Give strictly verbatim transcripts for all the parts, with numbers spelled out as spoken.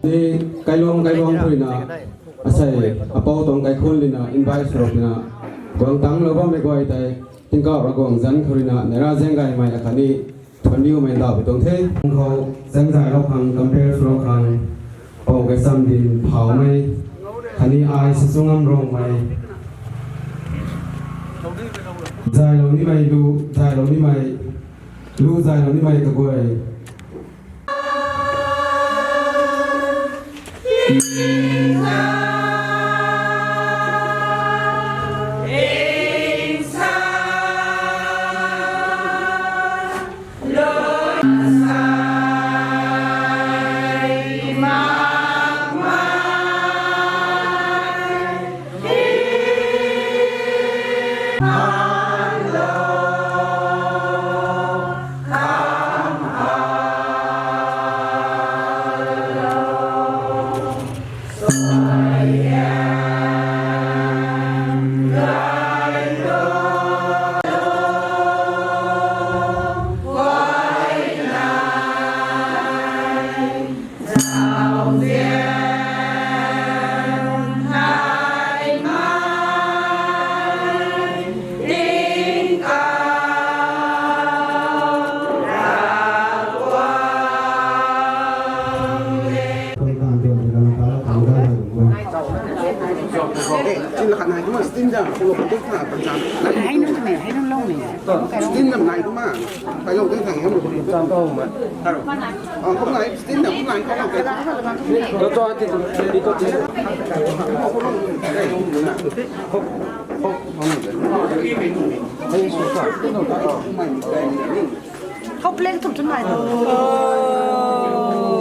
Ni kailuang kailuang khou ruina, asei, apou tuang kaikhun ruina invite swlou ruina, guang tangclou bammei guay tei, tingkauh Ravguangc zanc khou ruina, neihra zaeng gaymei akhatni, thuanc niwmei ndauhpui tuang the. Khou zaeng zaylou khang, compare swlou khang, pou kaicham din phaumei, khatni ai sa chu ngam rongmei, zaylou nimei lu, zaylou nimei lu, zaylou nimei kaguay. Hei nunc twmei, hei nunc lou ni. Steam dam nai kumna. Pailou ding thang hei. Kum nai steam dam, kum nai khou. Hou plate thum chun nai.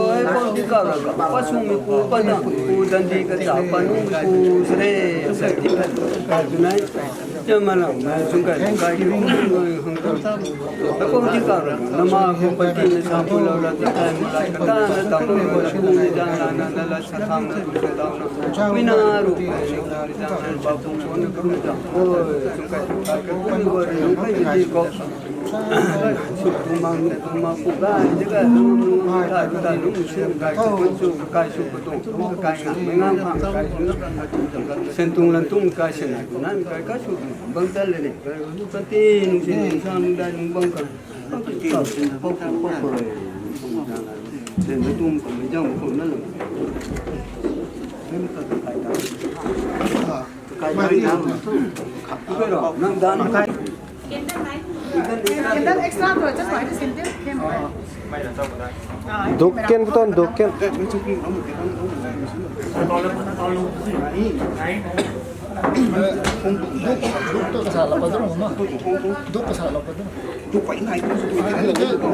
Hei, kau di kau la ka, pa sung mi pu, pa dang pu, dan di ka cha, pa nung mi pu, sre, sre di ka, ka chun nai. Cha ma lang, ma chung kai, kai ki, hung, hung, hung, hung. Hei, kau di kau la, na ma ko pa di na sa pu lou la, di kai ma lai, ka ta na ta ma, ko sung mi dang la, na, na la, sa thang na, sa thang na. Ui na ru, na, na, na, ba pu, ko na, ko na, oi, chung kai, kai, ko na, ko na, ko na, ko na, ko. Sentung lan tung kai sen nan kai ka su bang tal le ne. Ka ti nung sin nung sa nung dai nung bang ka. Ka ti ka ko ko ko ko. Sen tung ko me jang ko na lo. Kai kai nang. Nang dan kai. Candle extra tu just why this candle came, right? Duk ken puton, duk ken. Duk, duk tu kasa la pa dun ma. Duk kasa la pa dun. Duk pa inai.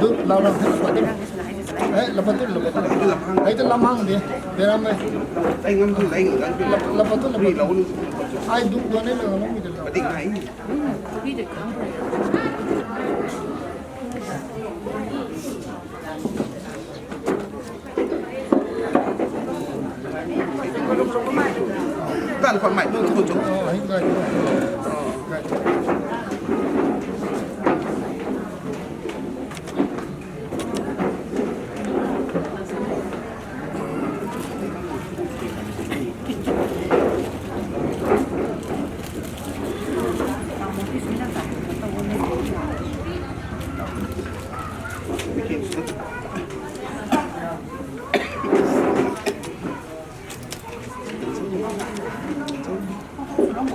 Duk la la pa dun. Eh, la pa dun, la pa dun. Hei tu lam hang de. Beram e. Ai ngam tu lai ngam. La, la pa dun, la pa dun. Ai duk dun e, la ngam mi de. Padik nai. Kan khwan mai tu tu tu.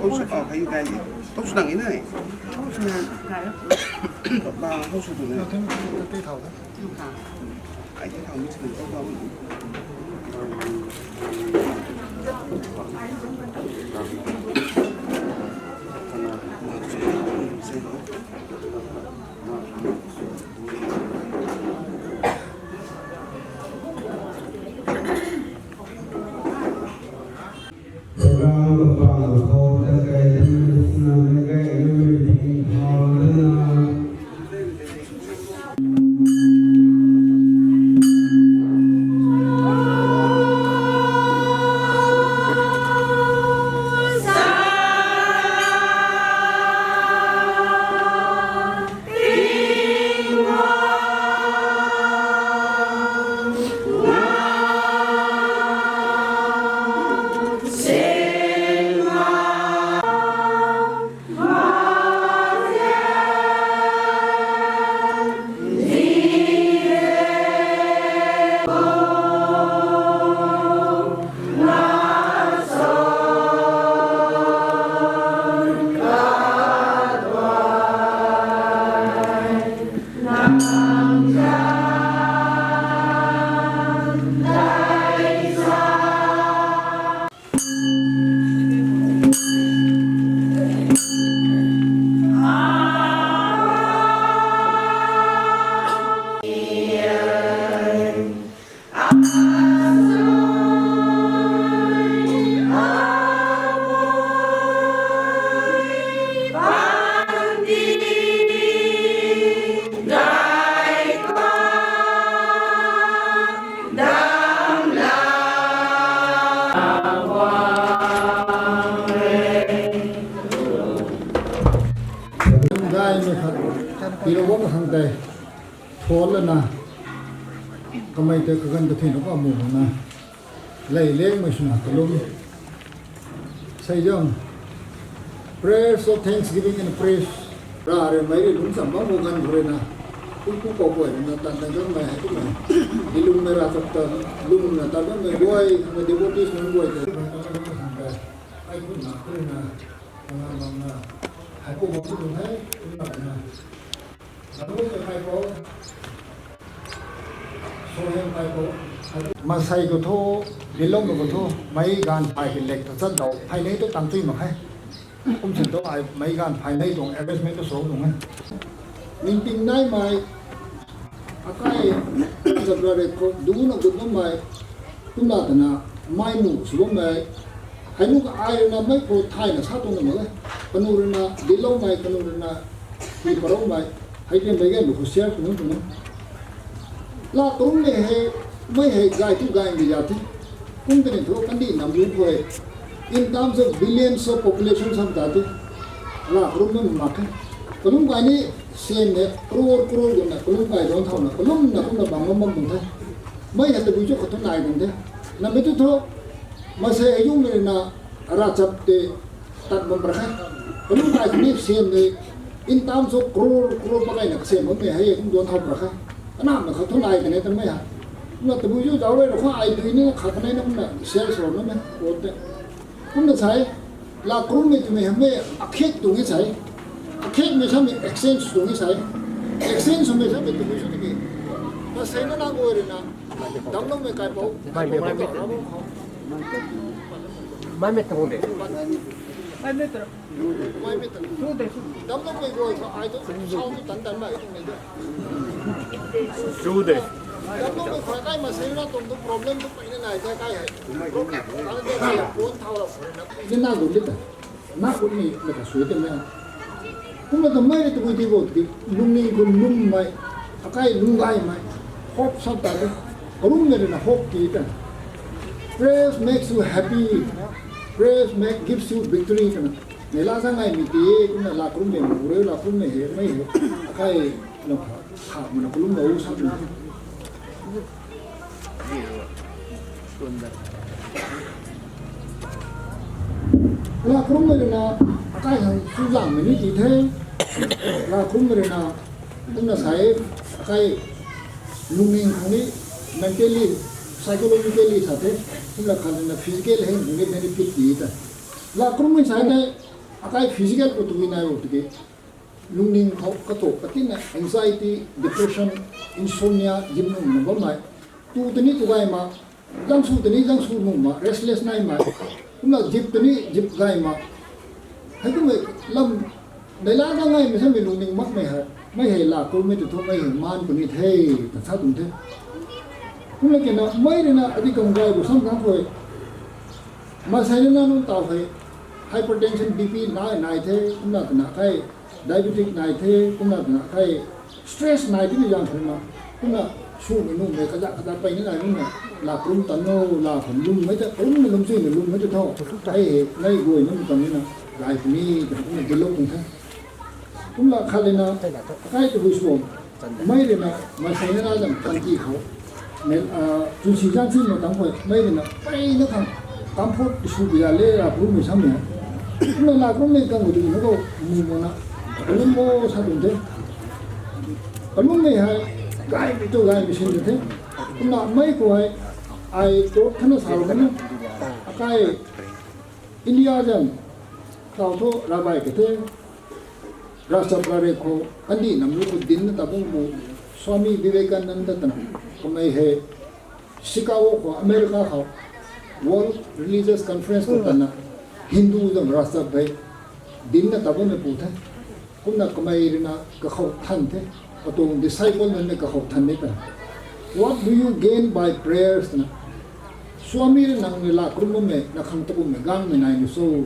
Hou sw, oh, kayu kai ni. Hou sw nang ni nai. Hou sw nang. Ba, hou sw tu nai. Ai, tei thau mi sw nang, tei thau mi. Paul lana, kamei tei kaganv kathin rap amu na, lei lengmei swna kalum. Sei zam, prayers of thanksgiving and praise. Ra rui mei rui lungc cham bam khou ganv khou rui na, pui pu pou guay rui na tan tan ganmei hei kumei, di lungmei ra chap ta, lungna tan ganmei guay, kamei devotees nunc guay tei, ai khun na, khun na, nang na, nang na, hei pu bam tu hei, khun na na. Masei khou thu, diloumei khou thu, meic gaanv phay ki lek ta chat dau, phay nei tu tang tui mak khe. Kum sin tu ai meic gaanv phay nei tuang arrangement tu sw nung e. Ningting naimei, akai, zat ra rei khou, duna gut bammei, kumna tana, mei mu sw bammei, hei nu ka ai rui na mei khou thayna sa tuang na mak e. Kanu rui na diloumei, kanu rui na hi paroumei, hei tian bei ganv khou share tuang tuang. Laa karummei hei, mei hei gay tu gay mei za the. Kum tei thu kandih nam lu khou hei, in terms of billions of population sam ta the. Laa karummei mak khe. Kalum kai ni sen hei crore crore guna kalum kai duan thauna kalumna kumna bang bam bam tuang the. Mei hei tabui chu khat thu nai tuang the. Namei tu thu, masei ayumei rui na ravchap tei tat bam pra khe. Kalum kai ni sen hei, in terms of crore crore pakaina kasem bammei hei kum duan thau pra khe. Kanamna khat thu nai kane tanmei ha. Kumna tabui chu zauc rui rui khou ai dui ni khat kanei na kumna sales rou namei, quote tei. Kumna sa e, laa karummei twmei hei mei akhek tuang e sa e. Akhekmei samei exchange tuang e sa e. Exchange swmei samei tabui sw tiki, maseina na guay rui na, damcloumei kaipouc, Mei mei tang de. Mei mei tang. Damcloumei guay khou ai tu sau tu tan tan mei tu mei de. Chu de. Damcloumei khou kai maseina tuang tu problem tu peyna nai the kai hei. Problem ta de phone thau ra phone na. Ni na gu ni ta. Na gu ni na ka sui te mei. Kumna ta mei rui tabui ti bo tiki, lungning khou lummei, akai lungc gaymei, hope sa ta de. Karummei rui na hope ti ta. Praise makes you happy. Praise make, gives you victory twna. Neihla zaeng gaymei ti e, kumna laa karummei mu rui, laa karummei hei, mei hei, akai, na pha, pha mana kalum lou sa tu. Laa karummei rui na, akai hang suzangmei ni ti the. Laa karummei rui na, kumna sa e, akai lungning khang ni, mentally, psychologically sa the. Kumna khat rui na physical hei ni benefit ti ta. Laa karummei sa e tei, akai physical khou tabui nai bo tiki, lungning khou kathuk katinna anxiety, depression, insomnia, zip nung na bammei. Tu tei ni tu gay mak, zaeng sw tei ni zaeng sw nung mak, restless nai mak. Kumna zip tei ni zip gay mak. Hei kummei lam, neihla zaeng gaymei samei lungning makmei hei, mei hei laa karummei tu thu mei hei maan puni the, ta sa tuang the. Kumna kina mei rui na adi kang gay bu sam khang khou, maseina na nunc taw hei, hypertension, B P nai nai the, kumna twna kai, diabetic nai the, kumna twna kai, stress nai tini zaeng khou na, kumna swmei nuhmei kaza kaza peyna nai nunc na, laa karum tan no, laa khou lummei ta, karumna lum chuina lummei ta tho, hei hei, mei guay nunc tan ni na, gay puni, twna kumna dilou tuang the. Kumna khat lana, kai tabui sw, mei rui na, maseina na zam panty khou, mei, ah, chwnsi zaeng chwnmei tang khou, mei rui na, peyna khang, comfort ti sw pui za le, laa karummei samei. Kumna laa karummei kang khou tiki na khou, mu mana, kalum bo sa tuang the. Kalummei hei, gaymei tu gaymei sin the. Kumna mei khou hei, ai quote khatna salou kani, akai, India zam, taw thu ravai ka the, Rashtrapati khou, kandih nam lu khou dinna ta bung bu, Swami Vivekananda twna, kamei hei, Chicago khou, America khou, World Religious Conference khou tana, Hinduism Rashtrapati dinna ta bammei pu the. Kumna kamei rui na kakhou than the, katuang disciple nunc ni kakhou than ni ta. What do you gain by prayers? Twna. Swami rui nang rui laa karum bammei, na khang ta kummei, gangmei nai ni cho?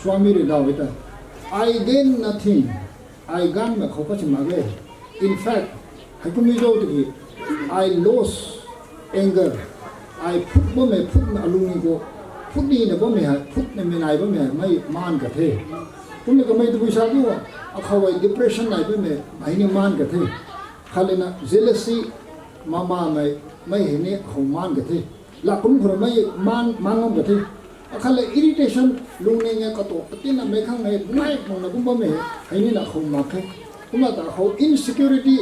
Swami rui daw e ta. I gain nothing. Ai gangmei khou khat si mak e. In fact, hei kummei zauc tiki, I lost anger. Ai phut bammei, phutna alungning khou, phut nina bammei hei, phutna mei nai bammei hei, mei maan ka the. Kumna kamei tabui sa tu, akhou hei depression nai bammei, mei ni maan ka the. Khat lena jealousy, mama mei, mei hei ni khou maan ka the. Lakum khou mei maan, maan ngam ka the. Akhat le irritation, lungning e kato, katina mei khang e, mei mangna kum bammei hei, hei ni na khou mak the. Kumna ta khou insecurity,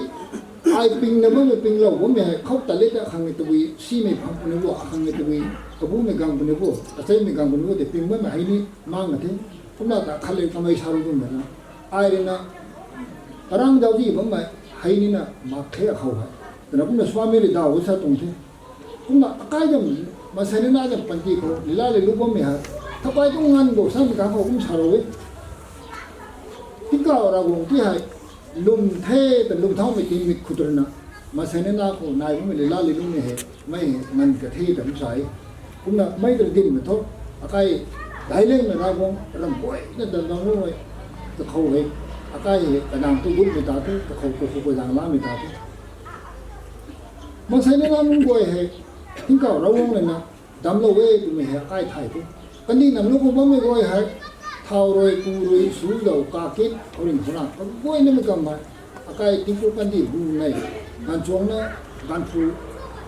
ai ping na bammei ping lou bammei hei, khou ta le ta khang e tabui, simei phang puni bo, khang e tabui, kabumei gang puni bo, acheimei gang puni bo, te ping bammei hei ni, maan ka the. Kumna ta khat le kamei saru dum na. Ai rui na, karang zauzi bammei, hei ni na, mak the akhou hei. Tana kumna Swami rui dau sa tuang the. Kumna akai zam, masei na na zam panty khou, lila le lu bammei hei. Thapai tuang ngan bo, sa mi ka khou kum sa rou e. Tingkauh Ravguangc ti hei, lum the, ta lum thaumei ti mik khou rui na, masei na na khou nai bammei lila le lumei hei, mei hei ngan ka the ta kum sa e. Kumna mei ta dinmei thu, akai, dailengmei Ravguangc, ram guay na dan dang lu e, kakhou hei, akai hei, kadang tu gutmei ta the, kakhou khou khou kadang lamei ta the. Masei na na nunc guay hei, Tingkauh Ravguangc le na, damclou e twmei hei akai thay the. Kandih nam lu khou bammei guay hei, thau rui, pu rui, su dau, kakit, khouring khou na, kaguay namei kam hei, akai tingku kandih bu nei, ganchuang na, ganphu,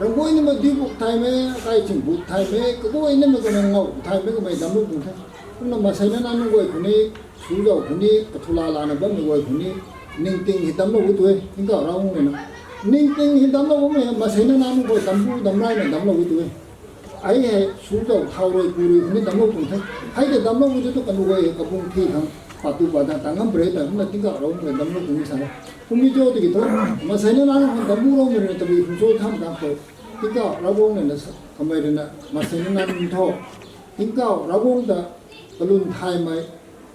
ram guay namei dui buk thaymei, akai ching buk thaymei, kaguay namei kamei ngau thaymei kamei damclou tuang the. Kumna masei na na nunc guay khou ni, su dau khou ni, kathula lana bammei guay khou ni, ningting hei damclou e tu e, Tingkauh Ravguangc le na. Ningting hei damclou bammei, masei na na nunc guay dambu damraina damclou e tu e. Ai hei, su dau, thau rui, pu rui, ni damclou tuang the. Hei tei damclou mi tu tu kanu guay hei, kabung thi khang, patu pa dan ta ngam pre ta, kumna Tingkauh Ravguangc le damclou tuang sa. Kummei tu tiki thu, masei na na nunc khang dambu roumei rui na tabui khang cho tham ta khou. Tingkauh Ravguangc le na sa, kamei rui na, masei na na nunc tho. Tingkauh Ravguangc ta, kalun thaymei.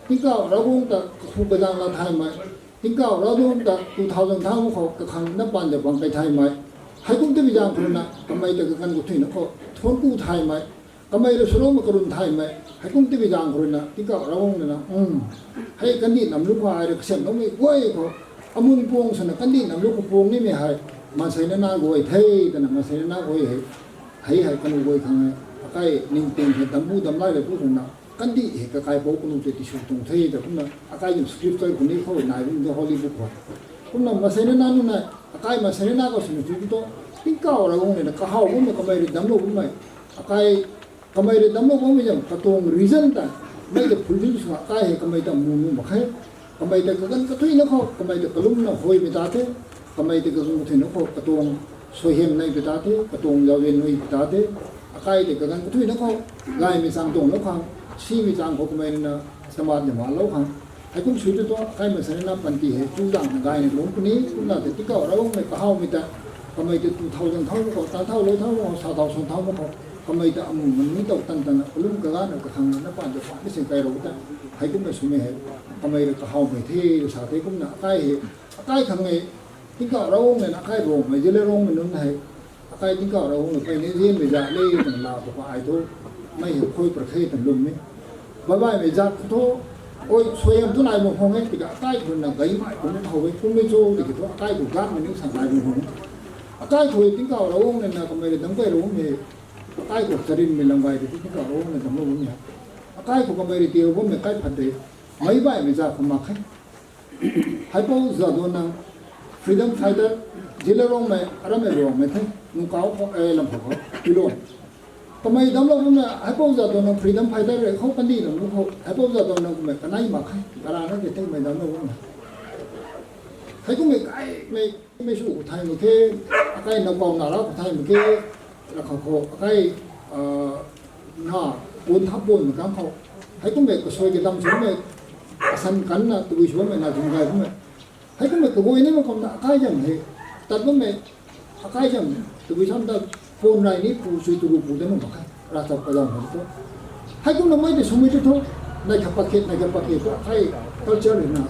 Tingkauh Ravguangc ta, kakhu kadang la thaymei. Tingkauh Ravguangc ta two thousand thau khou kakhang na pan de bang kai thaymei. Heikum tei bi zang khou rui na, kamei ta kaganv kathuina khou, thuanc ku thaymei. Kamei rui swloumei karun thaymei. Heikum tei bi zang khou rui na, Tingkauh Ravguangc le na, um. Hei kandih nam lu khou ai rui kasiamloumei guay khou. Amun puang swna kandih nam lu khou puang nimei hei. Masei na na guay the, tana masei na na guay hei. Hei hei kanu guay khang hei. Akai ningting hei dambu damlai le pu khang na. Kandih hei kakaipouc kanu tei tisw tuang the ta kumna, akai zam scripture khou ni khou nai bam the holy book khou. Kumna masei na na nunc nai, akai masei na na khou swna tu tu, Tingkauh Ravguangc le na kahaw bammei kamei rui damclou bammei. Akai, kamei rui damclou bammei zam katuang reason ta, mei ta fulfill swna akai hei kamei ta mu nu mak khe. Kamei ta kaganv kathuina khou, kamei ta kalumna huaymei ta the, kamei ta kaganv kathuina khou, katuang suaihiam neimei ta the, katuang zauzian nuimei ta the, akai tei kaganv kathuina khou, gaymei chang tuang lou khang, simei chang khou kamei rui na, samat na ma lou khang. Heikum sw tu tu, akai masei na na panty hei, chu dang na gayna lungc puni, kumna tei Tingkauh Ravguangc le kahawmei ta, kamei tei two thousand thau mak khou, tan thau lou thau mak khou, sa thau suan thau mak khou, kamei ta amu mani tau tan tan na, kalum kagana kakhang na pan ta pan ni sin kai rou ta, heikumna swmei hei, kamei rui kahawmei the, sa the kumna, akai hei, akai khang e, Tingkauh Ravguangc le na akai Rongmei, Zeliangrongmei nunc hei, akai Tingkauh Ravguangc le peyna zianmei zat le, twna la tu pa ai thu, mei hei khui pra khe twna lwm e. Baibaimei zat khou thu, oi, suaihiam tu nai mak khang e, tiki akai khou na gaymei kum ni how e, kummei cho, tiki thu akai khou gatmei ni sa nai mak khang e. Akai khou Tingkauh Ravguangc le na kamei rui dam kai rou e, akai khou charynmei lam gay tei Tingkauh Ravguangc le damclou bammei hei. Akai khou kamei rui tiilou bammei kai phat de, meic baihmei zat khou mak khe. Haipou Jadonang, freedom fighter, Zeliangrongmei, aramei Rongmei the, nungkau khou, e, lam khou khou, Pilon. Kamei damclou bammei, Haipou Jadonang freedom fighter rui khou kandih nam lu khou, Haipou Jadonang kummei kanei mak khe, karana ke the kamei damclou bammei. Heikummei kaimei, mei sw khou thay mak khe, akai napou nara khou thay mak khe, rakhou khou, akai, a, na, pun thap pun mak kang khou. Heikummei kasuai kadam swmei, asan kanna, tabui sw bammei na zung gay bammei. Heikummei kaguay ni mak kumna akai zam hei, tat bammei, akai zam, tabui sam ta, pon rai ni pu sui turu pu de mak khe, ravchap kadam hei tu. Heikumna mei tei swmei tu thu, nai kha pakhe, nai kha pakhe tu, akai culture hei na,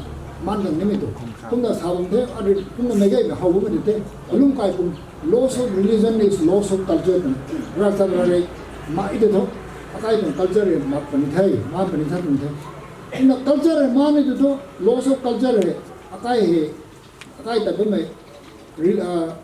maan gang nimei tu. Kumna sa bam the, ari, kumna meic gaymei how bammei tei, alum kai kum, loss of religion is loss of culture twna, ravchap rarei, mei tei thu, akai tuang culture hei mak puni the, maan puni the twna the. Kumna culture hei maan ni tu thu, loss of culture hei, akai hei, akai tat bammei, re-, a,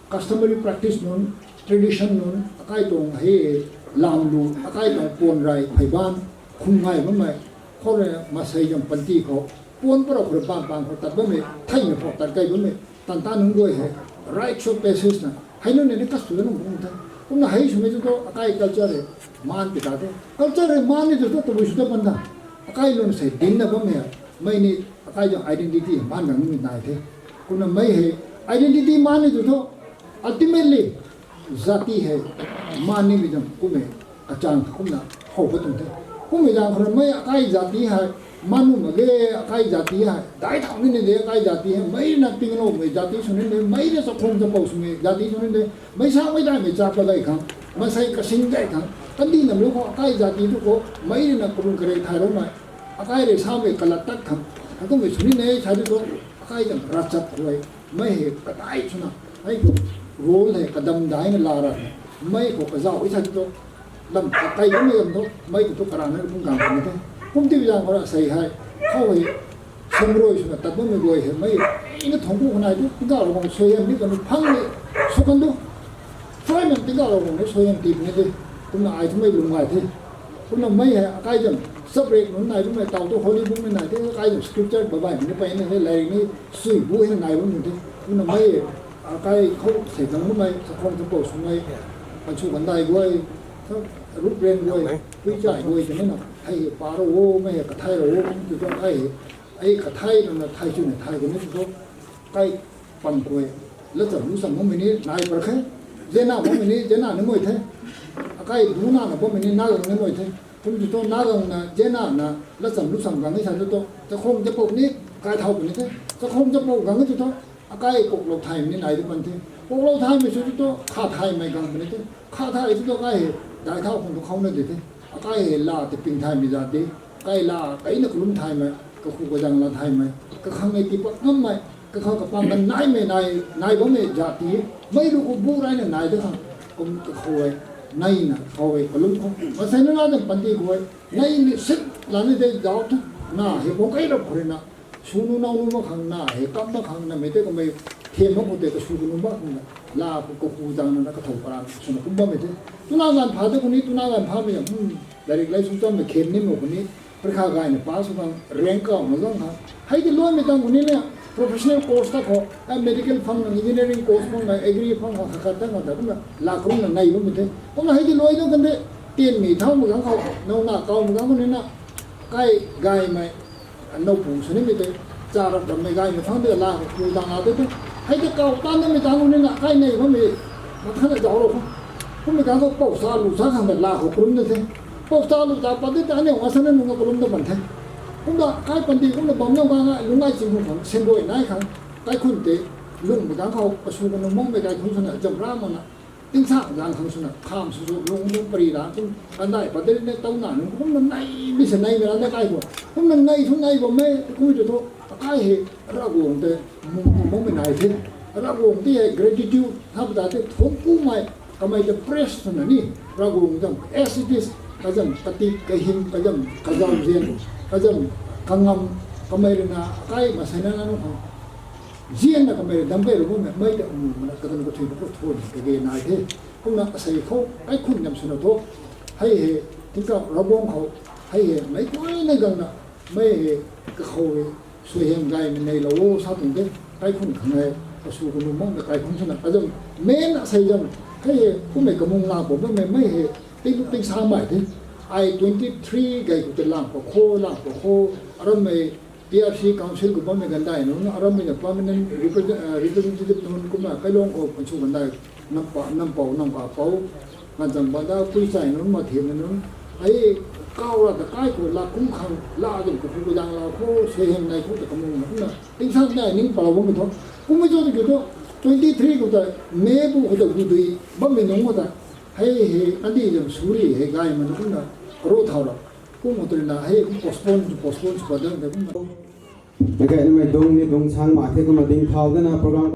customary practice nunc, tradition nunc, akai tuang hei, lamlu, akai tuang pon rai, pheyban, khum ngai bammei, khou rui masei zam panty khou, pon parou khou rui bang bang khou tat bammei, theimei khou tat kai bammei, tan ta nunc guay hei, rites of passage na, hei nunc ni ni kas tu da nung bung the. Kumna hei swmei tu thu akai culture hei maan pi ta the. Culture hei maan ni tu thu tabui sw ta pan ta. Akai lun sei dinna bam hei, mei ni akai jang identity maan gang ni nai the. Kumna mei hei identity maan ni tu thu, ultimately, jati hei maan nimei zam kummei kachang kha kumna how pat tuang the. Kummei zang khou mei akai jati hei maan nuh mak ge, akai jati hei dai thau ni ni de, akai jati hei mei na tingloumei jati sw ni de, mei na chakhwang chapou swmei jati sw ni de, mei samei daimei chap pa gay khang, maansei kasing gay khang, kandih nam lu khou akai jati tu khou mei na karun karei thai roumei, akai rui samei kalat tat khang, hei kummei sw ni de sa tu thu, akai zam ravchap khou mei hei kadai swna, hei khou role hei kadam daina la ra, mei khou kazauh i sa tu thu, lam kakai bammei lam thu mei tu thu karana bung gang kan the. Kum ti zang khou ra sei hei, khou hei, samrui swna tat bammei guay hei mei, ina thangc ku khou nai tu tingkauh Ravguangc suaihiam ni kan phang ni sw kan tu, suaihiam tingkauh Ravguangc ni suaihiam ti ni the. Kumna ai thu mei lung gay the. Kumna mei hei akai zam, saprek nunc nai bammei tau tu holy book ni nai the, akai zam scripture babaimei ni peyna the, lairik ni sui bu hei nai bam ni the. Kumna mei akai khou sei gang bammei chakhwang chapou swmei, kansw kandai guay, rup ren guay, pui chai guay tei ni na hei pa ro o, mei hei kathai ro o, kum tu thu akai hei, ai kathai nana thai chuna thai kani tu thu, kai pang kuay, lacham lucham bammei ni nai par khe, zena bammei ni zena ni mei the, akai duna na bammei ni na gang ni mei the, kum tu thu na gang na zena na lacham lucham gang ni sa tu thu chakhwang chapou ni kai thau puni the, chakhwang chapou gang ni tu thu, akai kuklou thaymei ni nai di pan the, kuklou thaymei sw tu thu kha thaymei gang puni the, kha thay tu thu kai hei dai thau khang tu khou na di the, akai hei la tei ping thaymei zat di, kai la kaina kalum thaymei, kakhu kazang la thaymei, kakhang hei tiipat ngammei, kakhou kapang kan naimei nai, nai bammei zat ti, mei lu khou bu rayna nai de khang, kum kakhou hei, naina khou hei kalum khou maansei nunc na dam panty khou hei, naimei sit lani de zauc thu, na hei bang kai rap khou rui na, sw nu nau nu mak khang na hei kam mak khang na mei tei kamei, them mak khou tei kasw kanu mak khang na, la khou kakhu zang na na kathow paran swna kum bammei the. Tuna ganv pha de khou ni, tuna ganv phamei zam, lairik lei sw chammei khem ni mak khou ni, parikha gayna pass sw khang, rank kau na zang khang, hei ti luaimei tang khou ni na, professional course ta khou, ai medical phang na, engineering course phang na, agri phang khou khat khat ta khou ta kumna la karumna nei bammei the. Kumna hei ti luai tu kan de, tianmei thaumei gang khou, now na kawmei gang khou ni na, kai gaymei, nowpu sw nimei tei, cha rap rammei gaymei phang de la khou ku dang la de the. Hei tei kau tan namei tang khou ni na kai nei bammei, mathana zauclou khou, kummei kang khou pou sa lu sa khang ta la khou karum de the. Pou sa lu ta pat de ta aniu nga sana nunga karum ta pan the. Kumna kai panty kumna bam nau kang a lungc ai ching khou khang senduai nai khang, kaikhun tei, lungmei kang khou kasw kanu makmei kaikhun swna zam ra makna, tingsa zang khang swna tham sw sw lung lung pari ra kum kandai pat de ni, tauna nunc kumna nei mi sa neimei ra na kai khou, kumna nei thu nei bammei, kumei tu thu, akai hei, Ravguangc tei, mung makmei nai the, Ravguangc tei hei gratitude tha pa ta tei thangc kumei, kamei tei praise swna ni, Ravguangc zam as it is, kazam katik kahym, kazam kazauzian, kazam kangam, kamei rui na akai maansei na na nunc khang zianna kamei rui dam kei rui bammei, mei ta mung mana katan kathui khou thun kage nai the. Kumna asei khou kaikhun nam swna thu, hei hei, tingkauh Ravguangc khou, hei hei meic guayna gangna, mei hei, kakhou hei, suaihiam gaymei neilou o sa tuang de, kaikhun khang hei, kasw kanu makmei kaikhun swna kazam, main asei zam, hei hei kummei kamung la pou bammei mei hei, tinglu tingsamei the. Ai twenty three gay khou tei lang pa khou, lang pa khou, arammei P R C council khou bammei gandai nunc, arammei na permanent represent-, representative nunc kumna kailung khou kansw gandai, nampou, nampou, namka pou, ganchang banda, pui chai nunc, mathiamei nunc, hei, kau ra ta kai khou la kum khang, la zam kakhu kadang la khou, suaihiam nei khou ta kamung na kumna, tingsa nei ning palou bammei thu, kummei cho tiki thu, twenty three khou ta, meipu khou ta gudui bammei nunc khou ta, hei hei, andi zam suri hei gaymei na kumna, karo thau ra, kum khou tei na hei kum postpone, postpone sw pat dang de kumna. Nakai nimei dung ni dung sang ma the kumna ding thau dana program.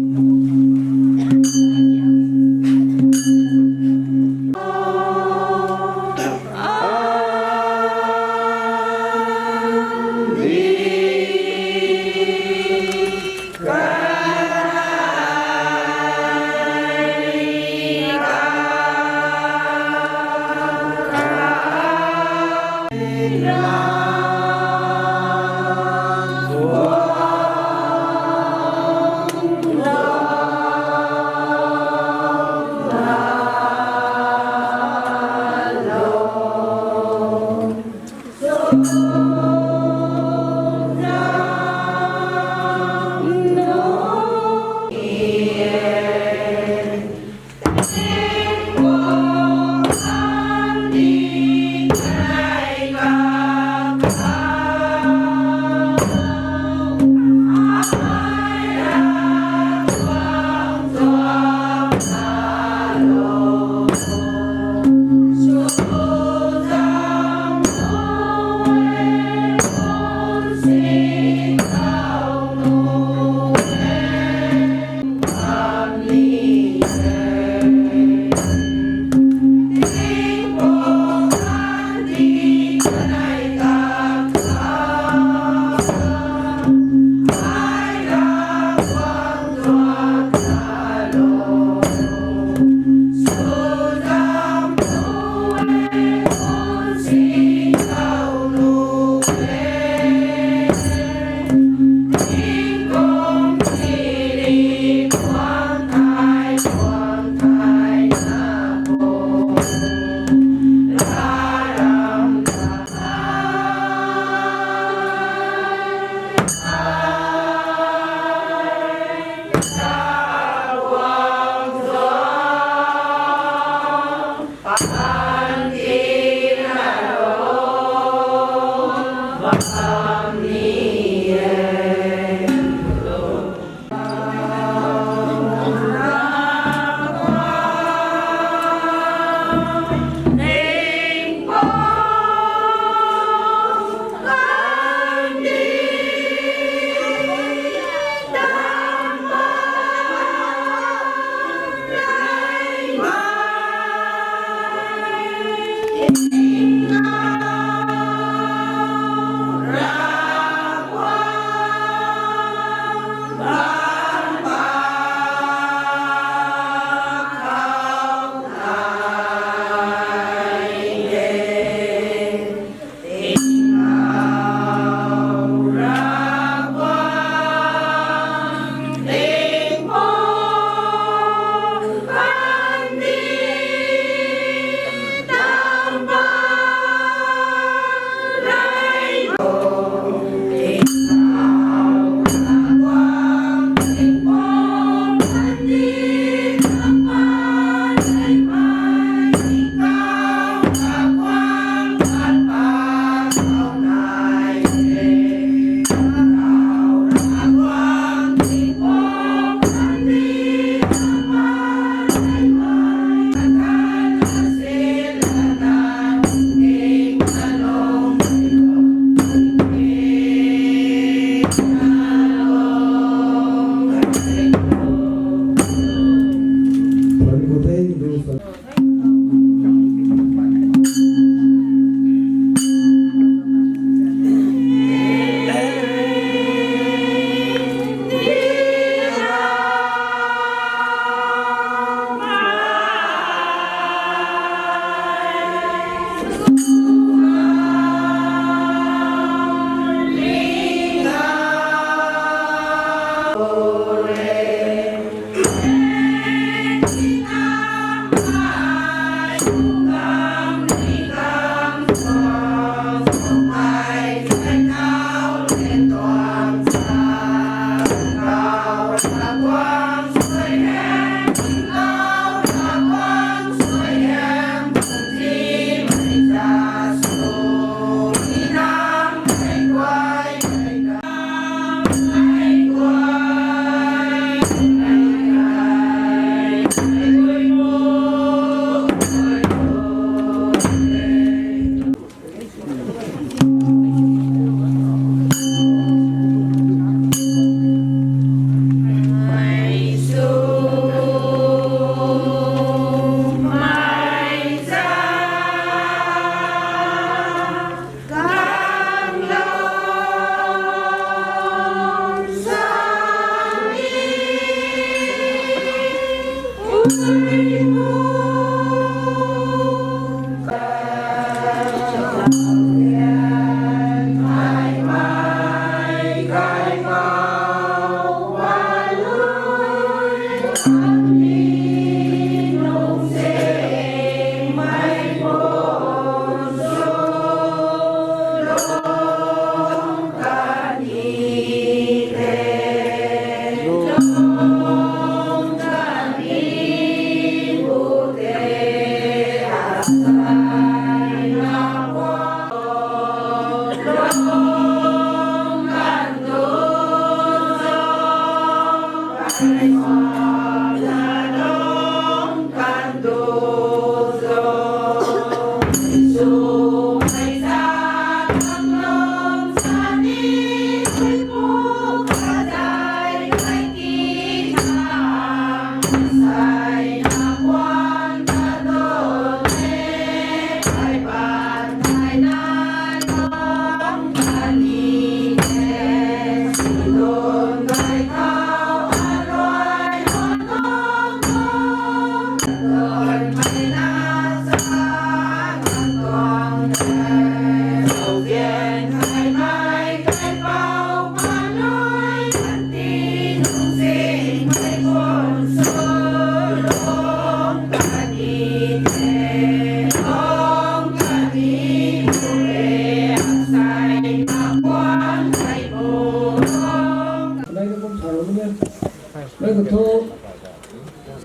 Mei ka thu,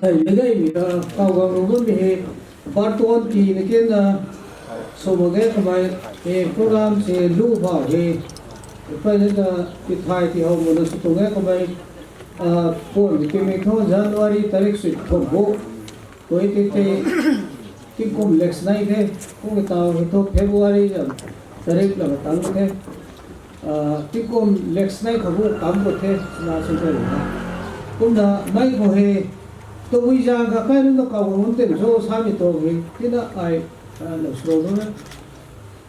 sei mei dei mei ta, kau gang rung gun mei hei, Part one tina kinna, sw mak ge kamei, e program se lu bau he, president, tithay ti how muna sw tuang e kamei, puan timei thu January tarik sui thum bu, twenty three, tingkum lek snei the, kum taw hei thu February zam, tarik la tang the. Tingkum lek snei kha bu kam bu the, na sw the. Kumna mei khou he, tabui zaeng kha kai nunc na kaw nunc tin cho sami tuang he, tina ai, na sw na.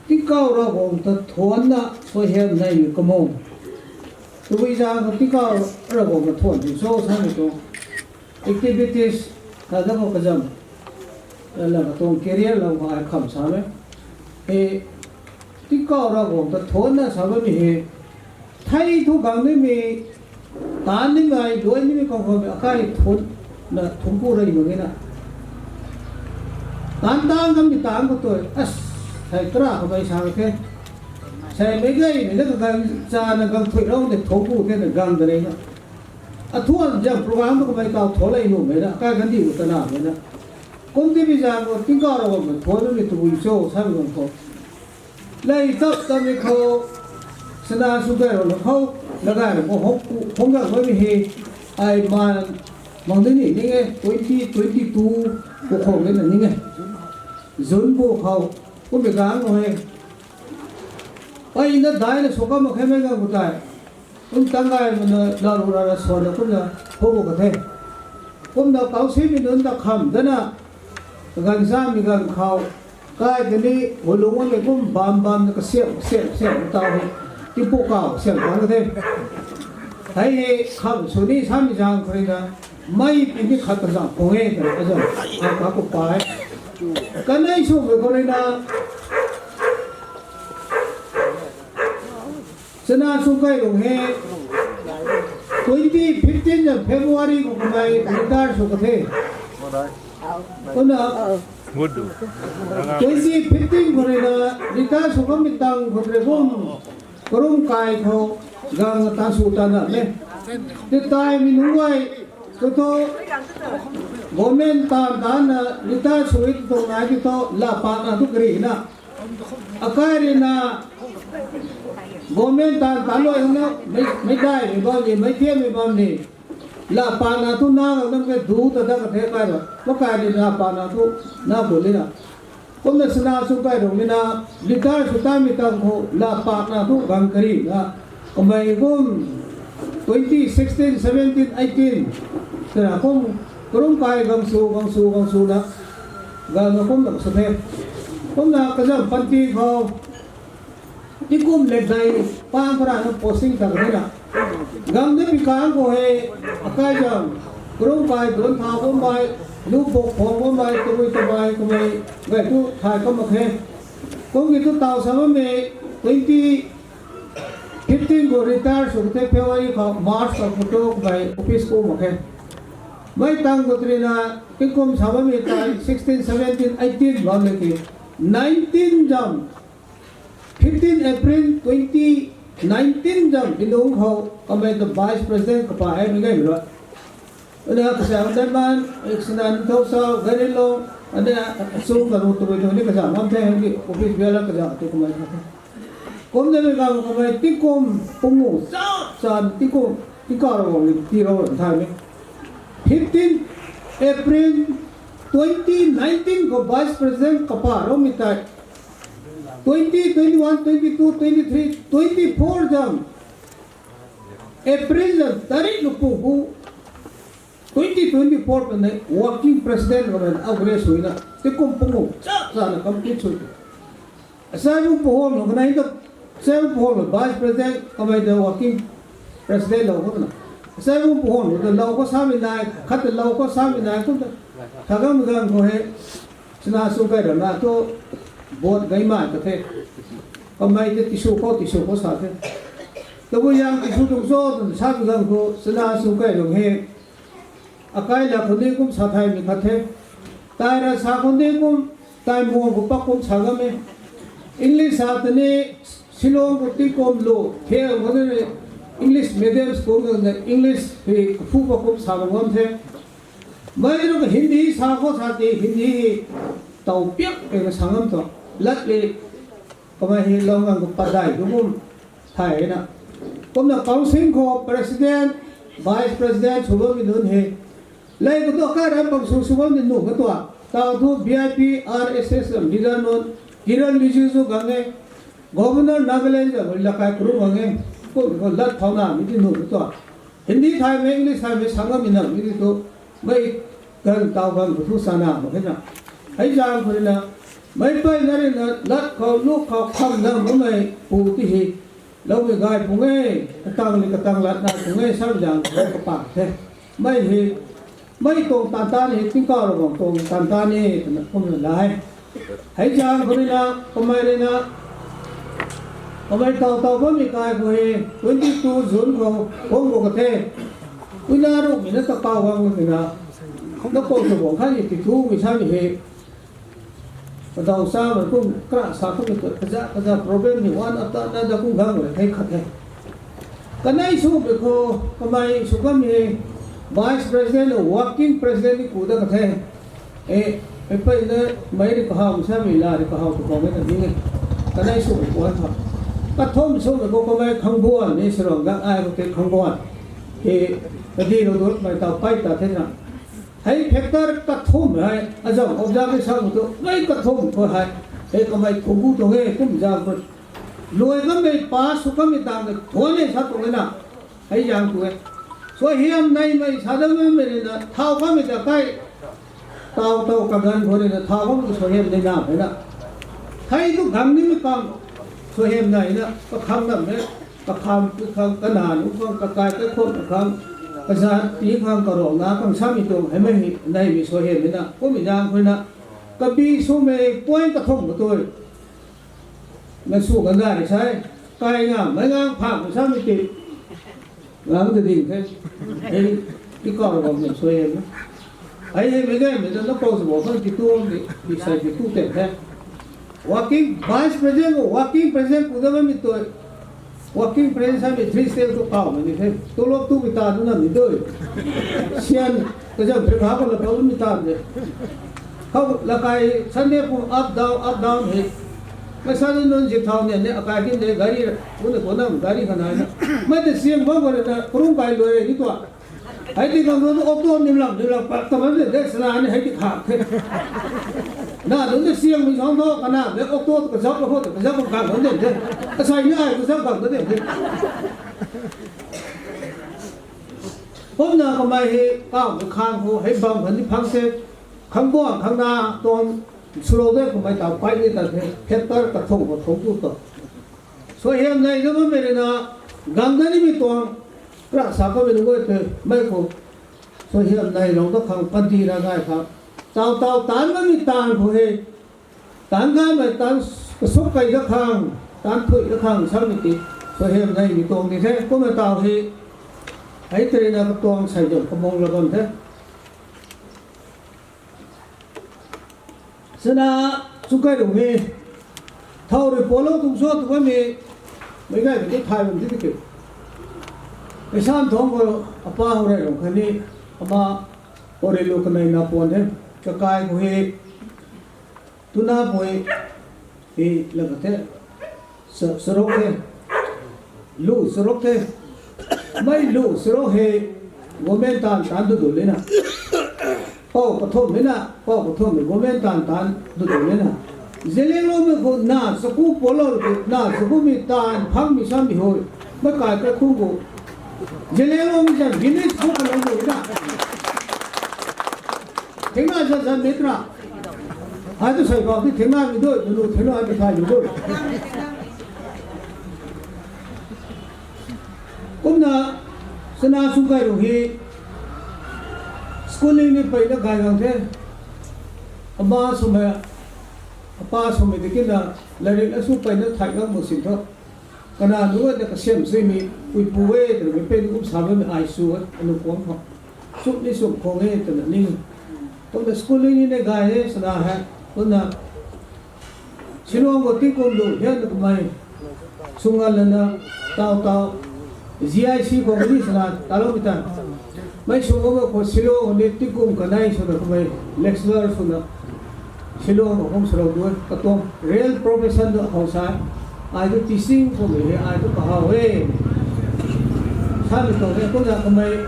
Tingkauh Ravguangc ta thuanna suaihiam neimei kamung. Tabui zaeng kha tingkauh Ravguangc ta thuan tin cho sami tuang activities, kha da khou kazam, la katuang career lam khou ai kham sa e. E, tingkauh Ravguangc ta thuanna sa bammei he, thei thu gang nimei, taanv nimei, luai nimei khou khou akai thuanna thungc ku rey mak e na. Taanv tang kamei taanv khou tu, as, thei kara khou mei sa the. Sei meic gaymei na kaganv chana gang thuy rou de thungc ku the na gang da rey na. Athuan zam program tu kamei taw thuan lei numei na, kai kandih khou ta namei na. Kum timei zaeng khou tingkauh Ravguangc ta thuan numei tabui cho samei gang khou, lei tap tamei khou, sana sw gay rou na khou, lagay rou khou hong, hong gang bammei he, ai man, mang de ni ning e, twenty twenty two, khou khou de na ning e. June bu khou, kummei gang khou he, ai na daina sw kam mak khe mei gang khou tei, kum tang gay mana la ru ra ra suanna kumna khou bu ka the. Kumna kausimei nunc ta kham dana, ganv samei ganv khou, kai tini, hu lung amei kum bam bam na kasiam, kasiam, kasiam, taw he, tipu kau, kasiam tang ka the. Hei he, kham sw ni samei zaeng khou rui na, mei pi ni khat kazang khou e, kazang, a ka ku pa e. Kanei swmei khou rui na, sana sw kai rung he, twenty fifteen na February khou kamei retire sw ka the. Kumna, twenty fifteen khou rui na retire sw kamei tang khou rui kum, karum kai khou, gang ta sw ta na e. Ti taimei nunc guay, tu thu, government taanv taanna retire sw e tu nai ti thu, la pakna thu kari na. Akai rui na, government taanv taanc luai na, mei, meic daimei bam ni, meic thiammei bam ni, la pakna thu na, nang ke du ta da ka the kai ra, makai rui la pakna thu, na bu li na. Kumna sana sw kai rung ni na, retire sw taimei tang khou, la pakna thu gang kari na, kamei kum, twenty sixteen, seventeen, eighteen, tana kum, karum kai gang sw, gang sw, gang sw na, gang na kum na sa the. Kumna kazam panty khou, tingkum lek dai, pang para na posting ta ka the na. Gang de pi kang khou he, akai zam, karum kai duan tha bammei, lu pok phang bammei, tabui tabei kamei, gay tu thay kam mak khe. Kum ki tu taw sa bammei, twenty fifteen khou retire sw ka the February khou, March khou photo kamei office ku mak khe. Mei tang khou rui na, tingkum sa bammei tei, sixteen, seventeen, eighteen bam le ki, nineteen zam, fifteen April twenty nineteen zam, inung khou, kamei ta Vice President kapa e mei gay rui. Ana kasa Daiman, Iksanan, Thosau, Garilong, ana sung karu tabui tu ni kasa ngam the, hei office biala kasa tu kamei kha the. Kum de mei gang kamei tingkum, pungu, sa, sa, tingkum, tingkauh Ravguangc ni tirou ram thay mei. Fifteen April twenty nineteen khou Vice President kapa roumei tei, twenty, twenty one, twenty two, twenty three, twenty four zam, April zam tarik lupu hu, twenty twenty four kanei working president khou rui na upgrade sw na, tingkum pungu, cha, chana complete sw. Asai bu puhon lou kanei ta, asai bu puhon lou vice president, kamei ta working president lou khou twna. Asai bu puhon lou ta lou khou samei nai, khat ta lou khou samei nai, kum ta. Thagam gang khou he, sana sw kai rana thu, vote gaymei ka the. Kamei ta tisw khou, tisw khou sa the. Tabui zaeng tisw tuang cho twna sa tu gang khou, sana sw kai rung he. Akai la khou ni kum sa thaymei khat the. Tai ra sa khou ni kum, tai muang khou pak kum sa gam e. English sa tani, Shillong khou tingkum lu, the khou ni English medium school khou ni English hei kaphu pak kum sa bam gam the. Mei rui ka Hindi sa khou sa ti, Hindi hei Taw piak kena sangam tu. Lat le kamei hei lou ngang khou padai tu kum thay na. Kumna council khou president, vice president sw bammei nunc hei. Lei khou tu kai ram pang sw sw bam ni nuh ka tua. Taw thu V I P, R S S leader nunc, Kiran Rijiju gang e. Governor Nagaland zam lakai kru gang e. Kum khou lat thau na mi ti nuh ka tua. Hindi thaymei, English thaymei sangam mi nam mi ti tu. Mei gan taw gan khou thu sana mak khe na. Hei zang khou rui na, mei pey na rui na, lat khou, luk khou, kham dam bammei pu ti hi. Loumei gay pung e, katang li katang lat na pung e, sam zang khou kapak the. Mei hi, mei tuang tan tan hi, tingkauh Ravguangc tuang tan tan e, twna kumna lai. Hei zang khou rui na, kamei rui na, kamei taw taw bammei kai khou he, twenty two June khou, bam khou ka the. Uina rukmei na ta kau bam khou na, na kou ta bam khan ni ti thumei sa ni he. Kadaw sa bam kum kra sa khou ni kaza, kaza problem ni one after another kum gang le thei khat the. Kanei sw bam khou, kamei sw kam he, vice president, working president ni ku da ka the. E, e pey na, mei ri kahaw, sa mi la ri kahaw tu kong e na ding e. Kanei sw bam khou tha. Kathum sw bam khou kamei khangbuan ni sarang gang ai khou te khangbuan. E, kadi lou tu mei taw pey ta the na. Hei factor kathum hei, azam observe sa tu, mei kathum khou hei. Hei kamei thugu tuang e, kum zang khou. Luai kammei pa sw kammei tang de thuan e sa tuang e na. Hei zang tu e. Suaihiam neimei sa dammei rui na, thau kammei ta kai. Taw taw kaganv khou rui na, thau kammei suaihiam nei na, hei na. Hei tu gang nimei kam, suaihiam nei na, kakham nam e. Kakham, kakham, kanac nu khang, kakai kaikhwang khang, kazat pi khang, karana khang samei tuang, heimei hi, neimei suaihiam e na, kummei zang khou na, kabi swmei point kathum katui. Na sw kan gay rui sai, kai ngamei ngang phak samei ti, ngang ta ding the, hei, tingkauh Ravguangc tuang suaihiam e. Hei hei mei gaymei ta na pou sw bo khang ti tu, di, di sai ti tu ten the. Working vice president khou, working president pu da bammei tui. Working president samei three step tu kawmei ni the. Tulop tumei ta tu na ni dui. Sian, kazam three kha khou la pou mi ta de. Khou lakai Sunday pu up down, up down he. Mei sa nunc zi thau ni, ni akai kin de gari, pu na pu na gari kha nai na. Mei ta siang bam khou rui na, karung kai luai ni tua. Hei ti khang tu auto nimlam, nimlam pat ta bam de, de sana ni hei ti khak the. Na tu ni siangmei zang thu, kana de auto kazap la khou, kazap kang kang bam de de. Asei ni ai kazap kang de de. Kumna kamei hei, kau khang khou, hei bam khan ni phang se, khang bua, khang na, tuang, swlou de kamei taw pey ni ta the, factor kathum kathum tu ta. Suaihiam nei na bammei rui na, gang da nimei tuang, kra sa kamei nunc guay the, mei khou. Suaihiam neilou da khang, panty ra gay khang. Taw taw taanv bammei taanv khou he, taanv gaymei taanv, kasuk kei da khang, taanv phuih da khang, samei ti. Suaihiam neimei tuang ni the, kumna taw he, hei tei rui na katuang sei zam kamung la bam the. Sana, sw kai rung he, thau rui pualou tung sw tu bammei, mei gaymei tu thay bam di ti ke. Mei sam thangc khou, apa hou rey rung khatni, ama, orei lu kanei na puan the, kakai khou he, tuna pui, he, la ka the, sa, sarok the, lu sarok the, mei lu sarok he, government taanv taanc tu du le na. Pou kathum e na, pou kathum e government taanv taanc tu du le na. Zeliangrongmei khou na saku pualou rui, na sakumei taanv phangmei samei hou, mei kai kaikhung khou. Zeliangrongmei zan village khou kalou rui na. Thingna zan zan mei tana. Ai tu sei bau ti thingna mi dui, nunu thingna ai tu thay mi dui. Kumna, sana sw kai rung he, schooling ni peyna gay gang the. Ama swmei, apa swmei ti kina, lairik na sw peyna thay gang mak sin thu. Kana nu na kasiam suimei, puipu e, twna mei pey ni kum sa bammei ai sw e, anu puang khou. Sum ni sum khwang e, twna ni. Kumna schooling ni na gay e, sana hei. Kumna, Shillong khou tingkum lu hian na kamei. Sung ngal lana, taw taw, G I C khou ni sana, taloumei ta. Mei sung khou khou Shillong khou ni tingkum kanei swna kamei, lecturer swna. Shillong khou kum sarou du e, katuang real profession tu khou sa, ai tu teaching khou mei he, ai tu kahaw e. Samei tuang e, kumna kamei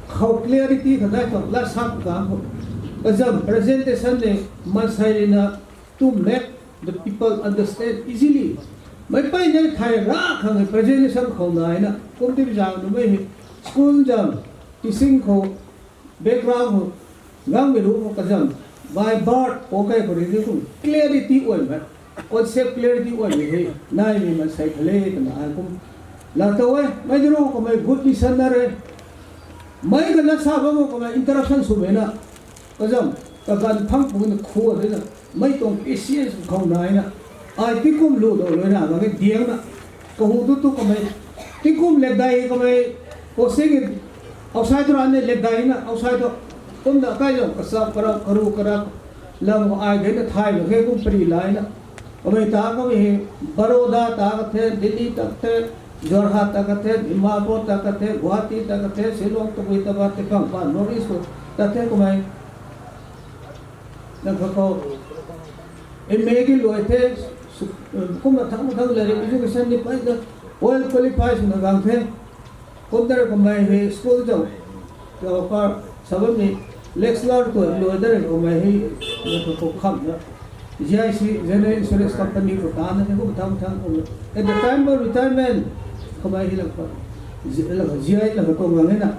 khou clarity kha nai tuang, lat sa kang khou. Kazam presentation ni, maansei rina, to make the people understand easily. Mei pei nai thai ra khang presentation khou nai na, kum ti zang nu mei he, school zam, teaching khou, background khou, gangmei ru khou kazam, by birth, okay khou rui ni kum clarity uai mei, concept clarity uai mei he, naimei maansei kha le twna ai kum. Laa tow e, mei di ru kamei good listener e. Mei kana sa bam kamei interruption swmei na. Kazam, kaganv phang puni khua de na. Mei tuang patience khou nai na. Ai tingkum lu dou lou na, bang e diang na. Kahu tu tu kamei. Tingkum lekdai kamei. Posting outside tu ran ne lekdai na, outside tu. Kumna kai zam, kasap, kara, karu, kara. Lam ai de na thai, bang e kum pari lai na. Kamei ta kamei he, Baroda ta ka the, Delhi ta ka the, Jorhat ta ka the, Dimapur ta ka the, Guwahati ta ka the, Shillong ta bui ta ba te kang pa, North East khou ta the kamei. Nang kha khou, M A ki luai the, su-, kumna thang thang le education ni pai ta, well qualified swna gang the. Kumna kamei he school zam, zam ka, sabam ni lecturer tu luai da kamei he, nang kha khou kham na. G I C, General Insurance Company khou ta na the, kum thang thang kum. At the time of retirement, kamei he lang pa, zi-, lang G I lang khou tuang gang e na,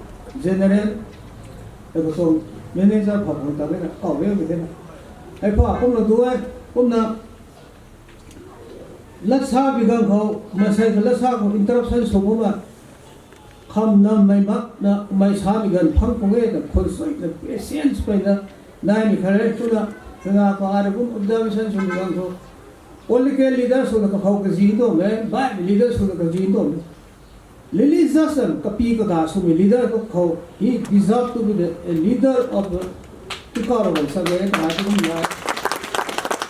General, lang khou tuang manager pha khang ta e na, kaw e mei the na. Ai pha kumna du e, kumna lat sa bi gang khou, maansei kha lat sa khou interruption sw kumna, kham nammei mak na, mei sa bi ganv phang pung e na, khun sui na, patience pei na, naimei kha re, twna, twna pa ai kum observation sw bi gang khou. Political leader swna kakhou kazi tuang e, bai leader swna kazi tuang e. Lily Jackson, kapi kaga swmei leader kakhou, he deserve to be the, a leader of the, tikau rau bam sa e, twna ai kum na.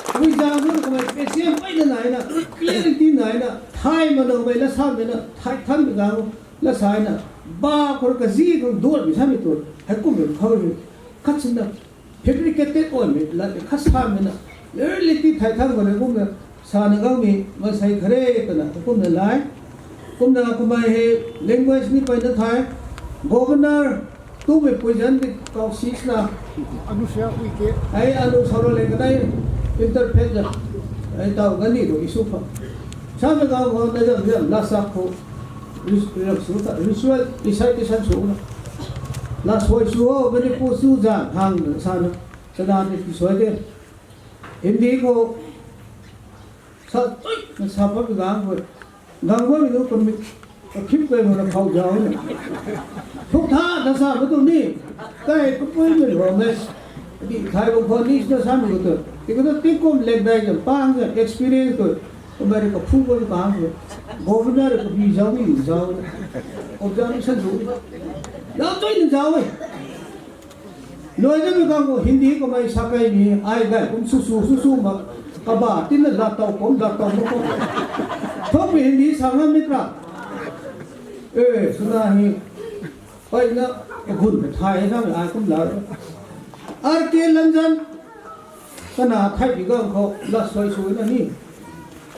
Tabui zang tu kamei patience pei na nai na, clarity nai na, thai ma nang mei lat sa mei na, thai than mei gang lat sa na, ba khou kazi khang duatmei samei tu, hei kummei khou ni, khat sina, fabricated uaimei lat khat samei na, reality thai thang bam e kumna, sa na gangmei maansei kha re twna, kumna lai. Kumna kamei he language ni pei na thai, governor, tumei pui zan di kau six na, Anu sa ui ke. Ai anu sa ro le kanei interpret na. Ai tau gani ro issue pha. Sa na gau ho na zam zam lat sa khou. Ris-, lam sw ta, ritual recitation sw na. Lat suai sw ho, Manipur sw zan hang sa na. Chana ni ti suai de. Hindi khou sa tui na sa pat gang khou. Gang khou ni tu kami, kakhip kai mana khou zau na. Thuk tha na sa ma tu ni. Kai kapui mei ro mei. Di thai bam khou ni na sa mei tu. Ti khou tu tingkum lekdai zam pang zam experience tu. Kamei rui kaphu bam kang khou. Governor kabi zau ni zau. Observation sw. Zau tui ni zau e. Luai na mi kang khou Hindi kamei sa kai ni, ai gay kum su su su su ma, kaba tina lat tau kum, lat tau mak kum. Thokmei Hindi sa ngam mi tra. E, swna hi, ai na, kagun ka thai na mi ai kum la. R K Lanjan, kana thai bi gang khou, lat suai sw na ni.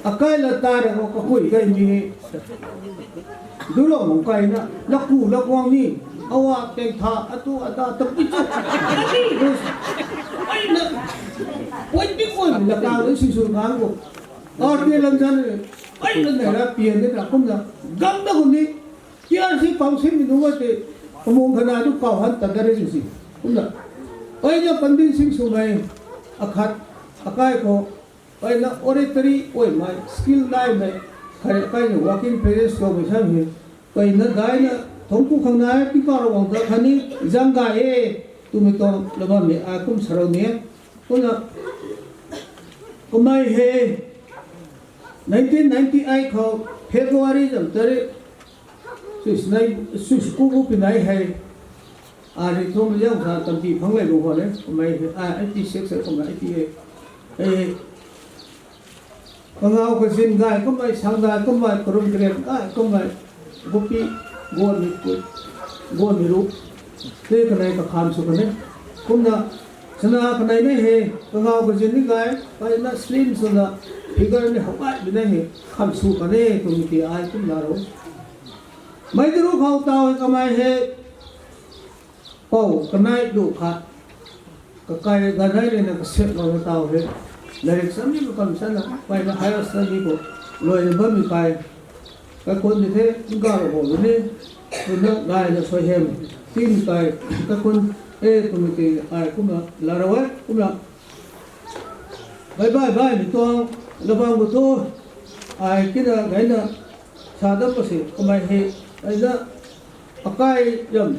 Akai lat ta re khou kakui kai mi. Dulou mung kai na, laku lakuang ni, awa teng tha, atu ata, tapui tu. Ai na, pui pi koi, laka lu si su ngang khou. R K Lanjan, ai na nai ra pian de na, kumna, gang na kum ni, T R C pang sim ni nunga te, kamung khana tu kau han ta da re si. Kumna, ai na Pandit Singh Swmei, akhat, akai khou, ai na oratory uai mei, skill nai mei, khai kai na working presence khou mei sa mei. Kai na dai na, thong ku khang nai, pi ka ro wang ta khani, zang ga e, tu mei tuang, la bam ni, a kum sa rou ni. Kumna, kamei he, nineteen ninety-eight khou, February zam tari, sui snai, sui sku gu pi nai hei. A ri thum liang sa tampi phang lei bu khou le, kamei, a, eighty six e, kamei eighty eight. E, kangau kazin gay, kamei sang gay, kamei karum kariam gay, kamei gupi, guan mi pui, guan mi ru. Te kanei kakhan sw kan e. Kumna, Sana kanei na he, kangau kazin ni gay, kaina slim swna, figure ni how gay mi na he, kham sw kan e, twmei ti ai kum la ro. Mei turu khou tau he kamei he, pou kanei lu khat, kakai ganei rui na kasep lou na tau he. Lairik sami ko kam sana, kaina higher study ko, loi na bammei kai, kakun ni the, ngar ho ni, twna gay na soi hem, tin kai, kakun, e, twmei ti ai kumna, la ro e, kumna. Bye bye bye, mi tuang, labang bu tu, ai kina, gaina, sa dam pa si, kamei he, ai na, akai yam,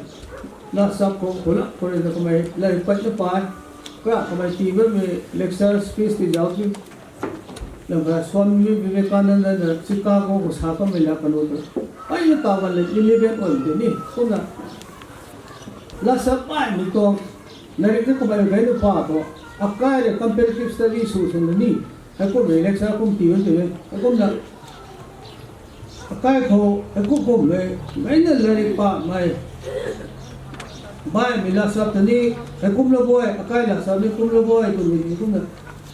na sap ko, kula, kore na kamei, lai pat na pai, kra kamei ti bammei lecture speech ti zau ti, lam kha Swami Vivekananda na Chicago khou sa kamei la kanu tu. Ai na ta ban le eleven on de ni, kumna. La sap pai mi tuang, lairik na kamei gaina pa tu, akai le comparative study sw sw na ni, hei kum le lecture kum ti ban tu, hei kumna. Akai khou, hei kum kum le, gaina lairik pa mei, baihmei la sap ta ni, hei kum la boi, akai la sap ni kum la boi, twmei ni kumna,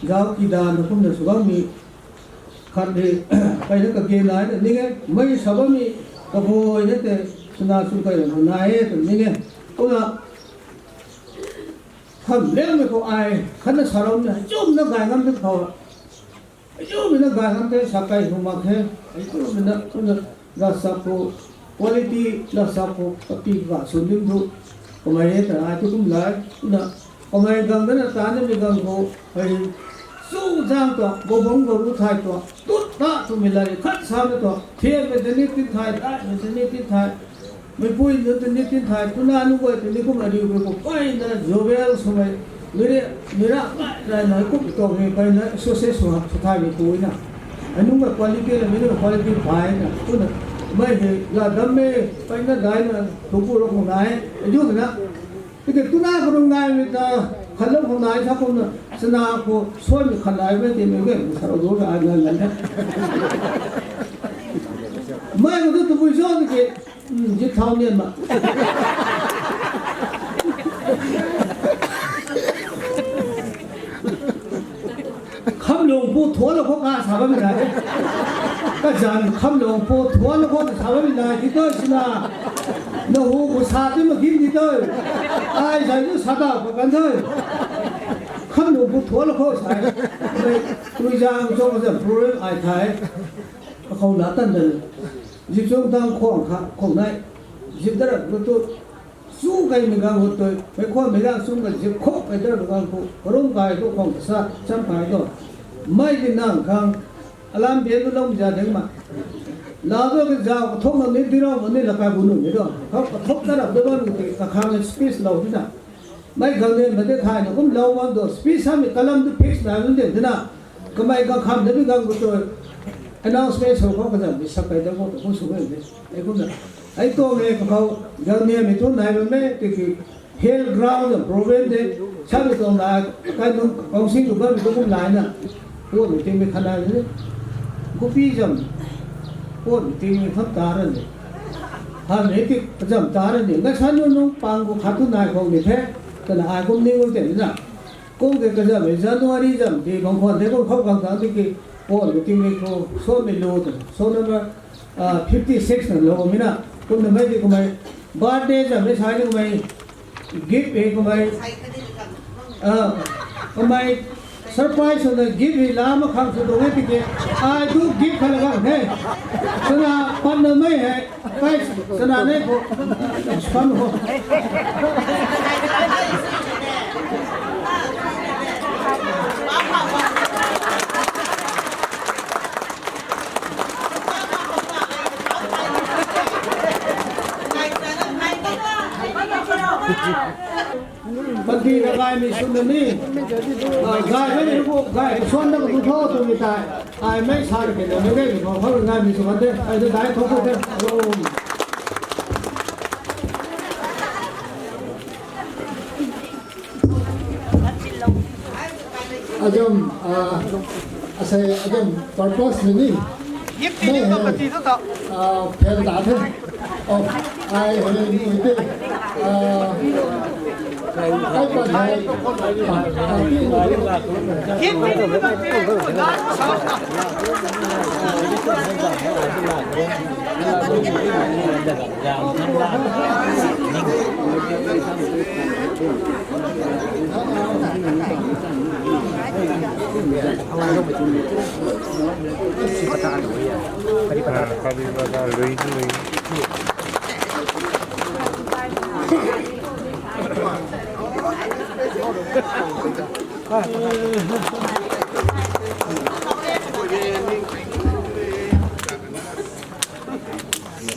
zau ki dan na kumna sw bam mi, khat ni, kaina kage nai na ning e, mei sa bammei, kaboi na te, sana sw kai na nai e, twna ning e. Kumna, kham lengmei khou ai, khatna sa ro na, chumna gay ngam te khou, chumna gay ngam te, sa kai hu mak he, chumna, kumna, la sap khou, quality la sap khou, kapi ka sw nim thu, kamei e ta ai tu kum lai, na, kamei gang dana ta na mi gang khou, hei, chu zang tuang, bo bang bo ru thai tuang, tut ta twmei lai, khat sa na tuang, thiammei tei ni tin thai, daihmei tei ni tin thai, meipui nunc tei ni tin thai, tuna nu guay tei ni kum ariu khou, kaina, Joel swmei, mira, mira, rai na kum tuang he, kaina, success sw, sw thaimei tu na. Anunc ka quality la, mei nunc ka quality pai na, twna, mei he, la dam e, kaina daina, thuku ro khou nai, ayu na. Tiki tuna khou nung naimei ta, khat lou khou nai sa kumna, sana khou, suanmei khat naimei ti mei gay, sa ro du na, ai ngan ngan na. Mei khou tu tabui zo tiki, zip thau nian ma. Khamlung pu thuanlou khou ka sa bammei nai. Kazanc khamlung pu thuanlou khou sa bammei nai ti tu sina. Na hu khou sa ti ma gin ti tu. Ai zai tu sa ta pa kan tu. Khamlung pu thuanlou khou sa. Mei, tui zang cho kazanc problem ai thai. Kakhou na tan dan. Zip chung tang khwang kha, khwang nai. Zip darat lu tu. Chu kaimei gang khou tu, mei khwanmei lang chum ka zip khou kai darat gang khou, karum kai tu khwang kasa, cham kai tu. Mei ti nang khang, alam bian tu lou za ding ma. Lau tu kazau, kathumh na ni, dirou na ni, lakai bu nu ni tu. Khou kathumh darat tu bam ti, kakhang speech lou ti na. Mei gang ni, mei de thai na, kum lou bam tu, speech samei kalam tu fix na, lu de ti na. Kamei gang kham de bi gang khou tu, announcement sw khou kazanc bi sak kai da khou tu, kum sw e de. Ei kum na. Ei tuang e kakhou, gang ni mei tu nai bammei, tiki, health ground na problem de, sa mi tuang na, kai nunc council tu bammei tu kum lai na, puanmei tingmei khat nai de, gupi zam, puanmei tingmei kham ta ra de, hamei ti kazam ta ra de, na sa nunc nunc pang khou khat tu nai khou ni the, twna ai kum ning ul te na. Kum ke kazam e January zam ti bang khwan the kum khou kang tang tiki, puanmei tingmei khou, suanmei lu tu, suan number, fifty six na lou mi na, kumna mei ti kamei, birthday zam e sa ni kamei, gift e kamei, kamei, surprise na gift e la ma khang sw tuang e tiki, ai tu gift khat la gang the, sana pan na mei hei, kai, sana ne khou, pan khou. Panty na gaymei swna ni, gay mei ni khou, gay suan na khou thu tho twmei tei, ai mei sa na kena mei gaymei khou, khou gaymei sw kan the, ai tu dai khou khou the, ro. Azam, asei azam purpose ni ni. Mei hei, phen ta the. Oh, ai hei ni te.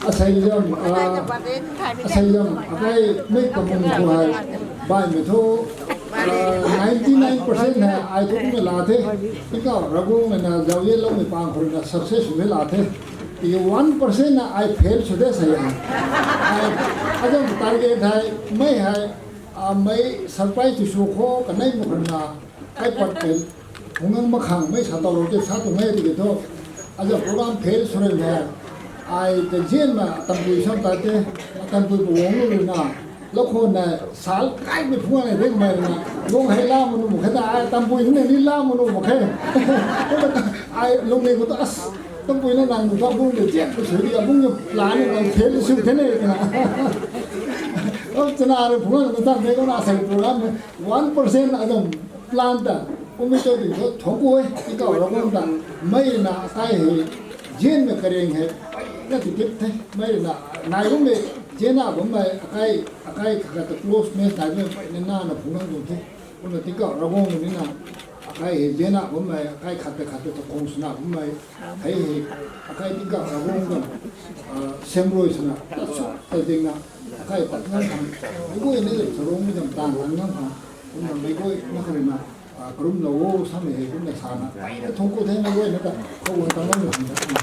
Asei zam, ah, asei zam, akai mei kamung khou hei, baihmei thu, ah, ninety nine percent hei ai thu kumna la the. Tingkauh Ravguangc na zauzianloumei pang khou rui na success sw the la the. Tiki one percent na ai fail sw de sa ya. Ai, azam target hei, mei hei, ah, mei surprise ti sw khou, kanei mak khou na, ai pat tei, hung ngang mak khang mei sa tau lou tei sa tuang e tiki thu, azam program fail sw rui na, ai tei zian na, tampui sam ta te, tampui pu wang lu rui na, lou khou na, sal kai mei phung na, ring mei na, lung hei la manu mak khe na, ai tampui na ni la manu mak khe. Ai lung ni khou tu, as, tampui na nang nu ta bung de zian khou sw di, a bung ni plan ni nang fail sw the ne, na. Oh, chana rui phung na ta me khou na asei program hei, one percent azam plan ta, kummei tu di thu, thuk e, Tingkauh Ravguangc ta, mei na akai hei, zian na kariang hei, na ti tip the, mei na, nai kummei, zian na kummei, akai, akai khat khat ta closeness nai kummei, na na na phung nang tuang the, kumna Tingkauh Ravguangc ni na, akai hei zian na kummei, akai khat ta khat ta khang swna kummei, hei hei, akai Tingkauh Ravguangc ta, ah, sem rui swna, ta su, ta ding na, akai pat ngang khang, mei guay ni zam sarung ni zam tang khang ngang khang, kumna mei guay na kha rui na, ah, karum lou o, samei hei kumna sa na, ai na thuk khou the mei guay na ta, khou guang tang nang khang na.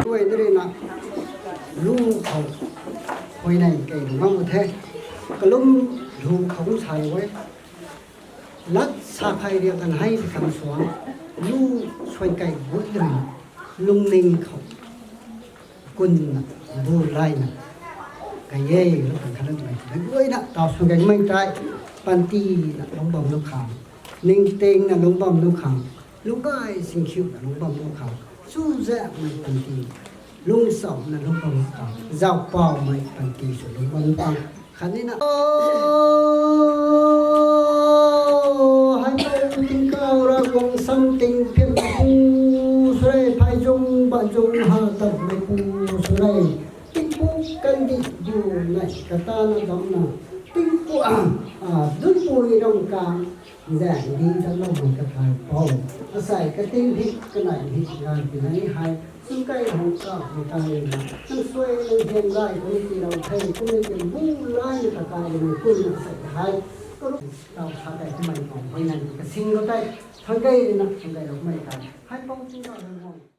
Kuay na rui na, lu khou, huayney kei lung bam the, kalum lu khou kum sa lu e. Lat sa khay riak kan hei ti kan suang, lu suan kei gut rui na, lungning khou, kun na, bu lai na, kei e, lu kan khan mei, na guay na, tau suan kei mei tei, panty na, lung bam lu khang, ningting na, lung bam lu khang, lung gay singkhiu na, lung bam lu khang, chu zaek mei panty, lung sau na, lung bam lu khang, zau pau mei panty sw lung bam lu khang, khatni na, o, hei tingkauh Ravguangc sam ting phim pu sw re, phey zung, ban zung, ha tap mei pu sw re, tingpuk kandih bu nei kata na dam na, tingpuk, a, a, dunpui ram kang, zaeng di ta lou mei kathai pou, asei kating hik kanei hik gan ti nei hei, sum kei hou ka hou ta rui na, nang suai nang hian gay kummei ti rau the, kummei ti bu lai na kakai rui na, kun na sei hei, karu, tau sa kei kummei pang huayney kasing lou tei, suan kei rui na, suan kei lou mei kai, hei pou tingkauh Ravguangc.